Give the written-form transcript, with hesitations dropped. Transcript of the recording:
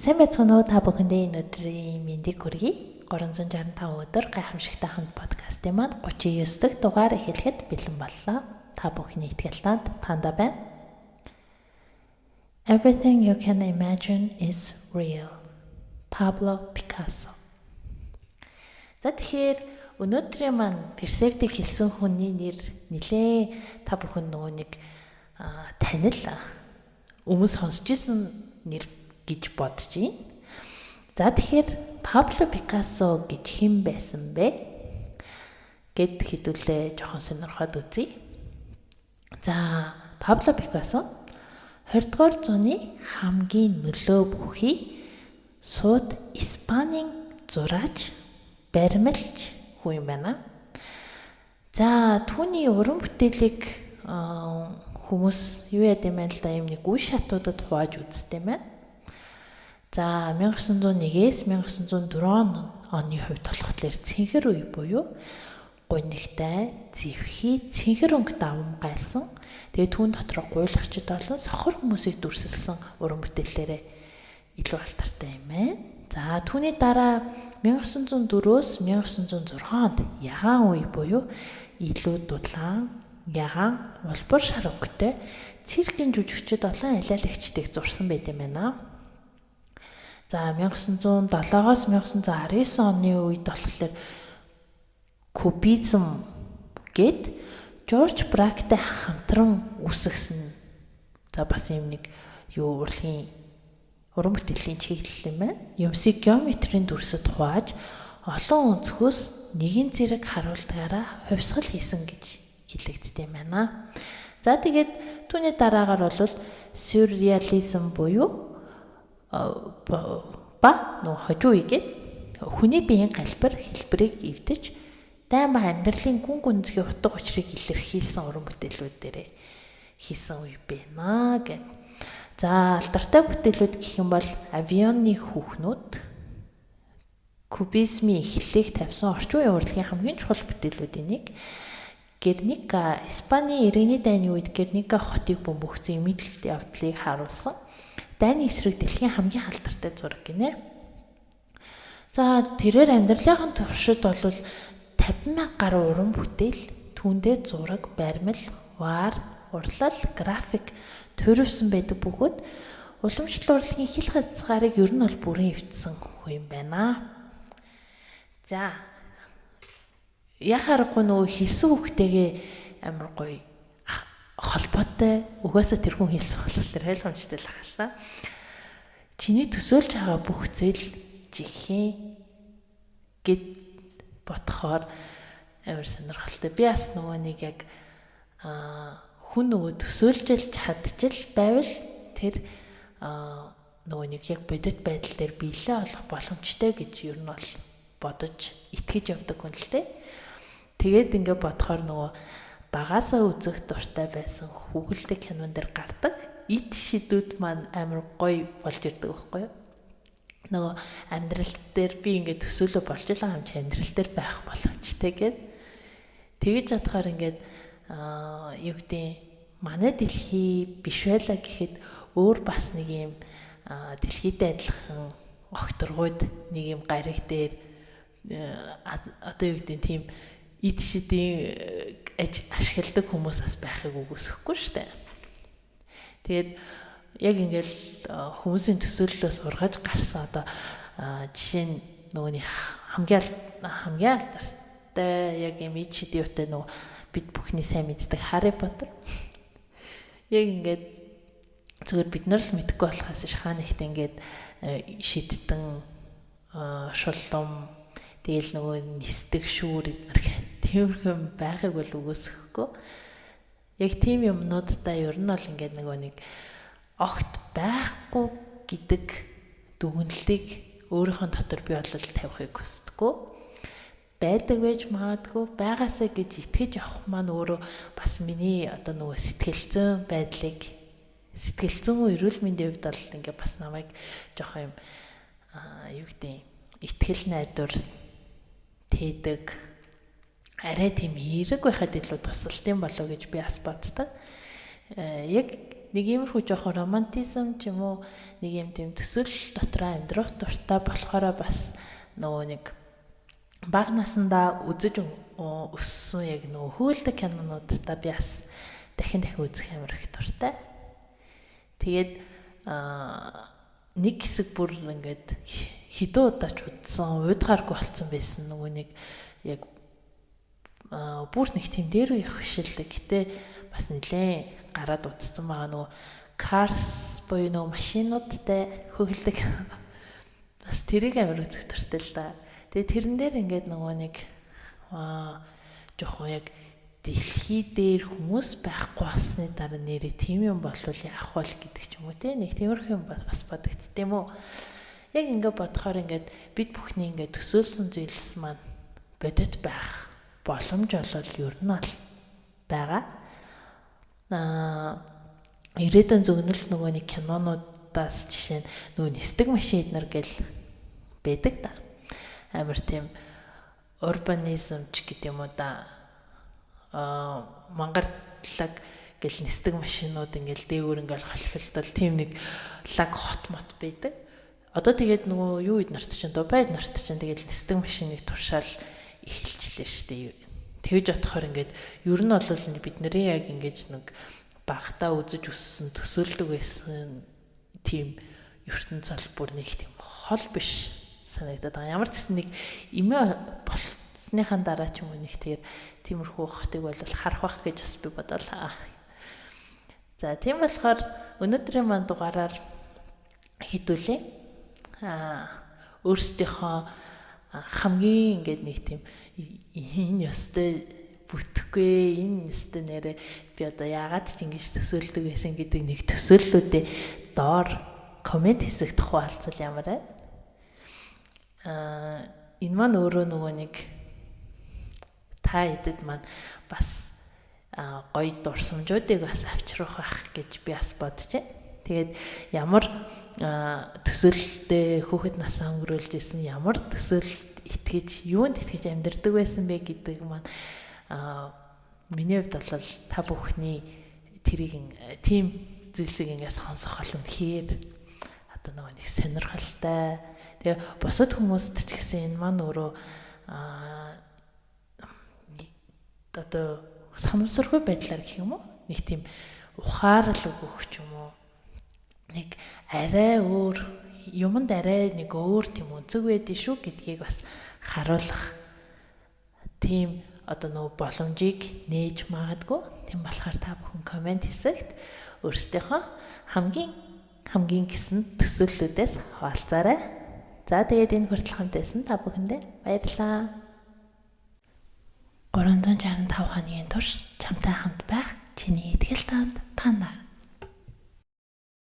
Сайн байцгаана уу, та бүхэндээ энэ өдрийн мэндийг хүргэе. 365 өдөр гайхамшигтай хамт подкастын маань 39 дахь дугаар эхлэхэд бэлэн боллоо. Та бүхний ихтгэл танд Панда байна. Everything you can imagine is real. Pablo Picasso. За, тэгэхээр өнөөдрийн маань перцептийг хэлсэн хүний нэр нилээ та бүхэн нөгөө нэг танил, өмнө сонсч ирсэн нэр гэж бодож байна. За, тэгэхээр Пабло Пикассо гэж хэн байсан бэ гэд хэдүүлээ жоохон сонирхоод үзье. За, Пабло Пикассо 20 дугаар зууны хамгийн нөлөө бүхий сууд Испанийн зураач, баримлч хүн юм байна. За, түүний уран бүтээлийг хүмүүс юу яа гэм бэ л да, юм нэг үе шатуудад хувааж үздэг юм байна. За, 1901-ээс 1904 оны хувьд болохоор цэнхэр үе буюу гунигтай, зэвхий, цэнхэр өнгө давамгайлсан. Тэгээ түүн дотор гуйлагчид болон сохор хүмүүсийг дүрсэлсэн уран бүтээлээрээ илүү алдартай юм байна. За, түүний дараа 1904-өөс 1906 онд ягаан үе буюу илүү дулаан, ягаан, улбар шар өнгөтэй циркийн жүжигчид болон алиалагчдыг зурсан байт юм байна. За, 1907-оос 1919 оны үед болохоор кубизм гэд Жорж Брактай хамтран үүсгэсэн. За, бас юм нэг юу урлагийн уран бүтээлийн чиглэл юм байна. Юмсыг геометрийн дүрсэд хувааж, олон өнцгөөс нэгэн зэрэг харуулдгаараа хувьсгал хийсэн гэж хэлэгддэг юм байна. За, тэгээд түүний дараагаар бол сюрреализм буюу ба нөгөө хожуу үе гээд хүний биеийн галбир хэлбэрийг эвдэж, дайн ба амьдралын гүн гүнзгий утга учирыг илэрхийлсэн уран бүтээлүүд дээрээ хийсэн үе байна гэд. За, алдартай бүтээлүүд гэх юм бол Авионы хүүхнүүд, кубизмын эхлэлийг тавьсан орчин үеийн урлагийн хамгийн чухал бүтээлүүдийн нэг. Герника, Испанийн иргэний дайны үед Герника хотыг бөмбөгцсөн эмээл явдлыг харуулсан дайны эсрэг дэлхийн хамгийн алдартай зураг гинэ. За, тэрээр амьдралынхаа туршид бол 50 мянга гаруй уран бүтээл, түүндээ зураг, баримл, ваар, урлал, график туурвсан байдаг бөгөөд уламжлал урлагийн хил хязгаарыг ер нь бол бүрэн эвдсэн хүн юм байна. За, яхаарахгүй нөгөө хэлсэн хүүхдтэйгээ амар гоё холбоотой. Угаасаа тэр хүн хэлсэн болохоор ойлгомжтой л ахalta. Чиний төсөөлж байгаа бүх зүйл жихэн гэд бодохоор амар сонирхолтой. Би бас нөгөө нэг яг хүн нөгөө төсөөлж л чадчил байвал тэр нөгөө нэг яг бодит байдал дээр биелээ олох боломжтой гэж ер нь бол бодож итгэж явдаг хүн л дээ. Тэгээд ингээ бодохоор нөгөө багасаа үзэх дуртай байсан хүүхэлдэй кинон дээр гардаг ит шидүүд маань амар гоё болж ирдэг байхгүй юу? Нөгөө амьдрал дээр би ингээд төсөөлөө болж л байгаа юм чи амьдрал дээр байх боломжтой гэд. Тэгэж бодохоор ингээд юу гэдэг, манай дэлхий биш байлаа гэхэд өөр бас нэг юм дэлхийдээ адилхан огторгууд нэг юм гариг дээр одоо юу гэдэг, тийм ид шидийн ашигладаг хүмүүс бас байхыг үгүйсэхгүй шүү дээ. Тэгээд яг ингээл хүмүүсийн төсөөллөөс ургаж гарсан одоо жишээ нь нөгөөний хамгийн хамгийн алдартай яг юм ид шидийн юутай нөгөө бид бүхний сайн мэддэг Харри Поттер. Яг ингээд зүгээр бид нар л мэдэхгүй болохоос ш хаа нэгт ингээд шидтэн шулум, тэгэл нөгөө нисдэг шүүр эднэр тиймэрхүү байхыг бол үгүйсэхгүй. Яг тийм юмнуудаа ер нь бол ингээд нөгөө нэг огт байхгүй гэдэг дүгнэлтийг өөрийнхөө дотор би бол тавихыг хүсдэггүй. Байдаг байж магадгүй, байгаасаа гэж итгэж явах маань өөрөө бас миний одоо нөгөө сэтгэл зүйн байдлыг, сэтгэл зүйн эрүүл мэндийн хувьд бол ингээ бас намайг жоохон юм юу гэдэг, итгэл найдвар тээдэг, арай тийм эерэг байхад илүү тусалт юм болоо гэж би бас боддог. Яг Нэг иймэрхүү жоохон романтизм ч юм уу нэг юм тийм төсөөлөл дотроо амьдрах дуртай болохоор бас нөгөө нэг бага насндаа үзэж өссөн яг нөгөө хөөлдөг кинонуудаа би бас дахин дахин үзэх амар их дуртай. Тэгээд нэг хэсэг бүр ингээд хэдэн удаа ч үзсэн, уйдгааргүй болцсон байсан. Нөгөө нэг яг бүр нэг тийм дээр үеих биш л дээ. Гэтэ бас нэлээд гараад утцсан байгаа нөгөө Cars буюу нөгөө машинуудтай хөглөдөг. Бас тэрийг амар үзэх дуртай л да. Тэгээ тэрэн дээр ингээд нөгөө нэг жоохон яг дэлхий дээр хүмүүс байхгүй болсны дараа нэрээ тийм юм болвол яах вэ гэдэг ч юм уу те нэг тиймэрхүү юм бас бодогдд юм уу. Яг ингээд бодохоор ингээд бид бүхний ингээд төсөөлсөн зүйлс маань бодит байх боломж болол ер нь бол байгаа. Ирээдүйн зөгнөл нөгөө нэг кинонуудаас жишээ нь нөгөө нисдэг машин эднэр гэл байдаг да. Амар тийм урбанизм ч гэдэг юм уу да. Мангартлаг гэл нисдэг машинууд ингээл дээгүүр ингээл холфилдол тийм нэг лаг хот мот байдаг. Одоо тэгээд нөгөө юу эд нарт чинь Дубай эд нарт чинь тэгээд нисдэг машиныг туршаал эхэлчлээ шүү дээ. Тэгэж бодохоор ингээд ер нь бол бид нарын яг ингэж нэг багтаа үзэж өссөн төсөөлдөг байсан тийм ертөнц бол бүр нэг тийм хол биш санагдаад байгаа. Ямар ч гэсэн нэг эмээ болсныхаа дараа ч юм уу нэг тэгээд тиймэрхүү хотыг бол харах бах гэж бас би бодоолаа. За тийм болохоор өнөөдрийн маань дугаараар хэдүүлээ. Өөрсдийнхөө хамгийн ингээд нэг тийм энэ ёстой бүтэхгүй, энэ ёстой нэрээ би одоо яагаад ч ингэж төсөөлдөг байсан гэдэг нэг төсөөллүүдээ доор комент хэсэгт хуваалцвал ямар вэ? Энэ маань өөрөө нөгөө нэг та хэдэд маань бас гоё дурсамжуудыг бас авчрах байх гэж би бас бодож байна. Тэгээд ямар төсөөлөлтэй хүүхэд насаа өнгөрөөлж исэн, ямар төсөөлөлд итгэж, юунд итгэж амьдардаг байсан бэ гэдэг маань миний хувьд бол та бүхний тэрийг тийм зүйлсийг ингээд сонсох бол үнэхээр одоо нөгөө нэг сонирхолтой. Тэгээ бусад хүмүүст ч гэсэн энэ маань өөрөө одоо санамсаргүй байдлаар гэх юм уу? Нэг тийм ухаарал өгөх ч юм уу. Нэг арай өөр юмд арай нэг өөр тийм өнцөг байдэн шүү гэдгийг бас харуулах тийм одоо нөгөө боломжийг нээж магадгүй. Тийм болохоор та бүхэн комент хэсэгт өөрсдийнхөө хамгийн гэсэн төсөөллүүдээс хуваалцаарай. За тэгээд энэ хүртэл хамт байсан та бүхэндээ баярлалаа. 365 хоногийн турш чамтай хамт байх чиний ихтгэл таанд Панда.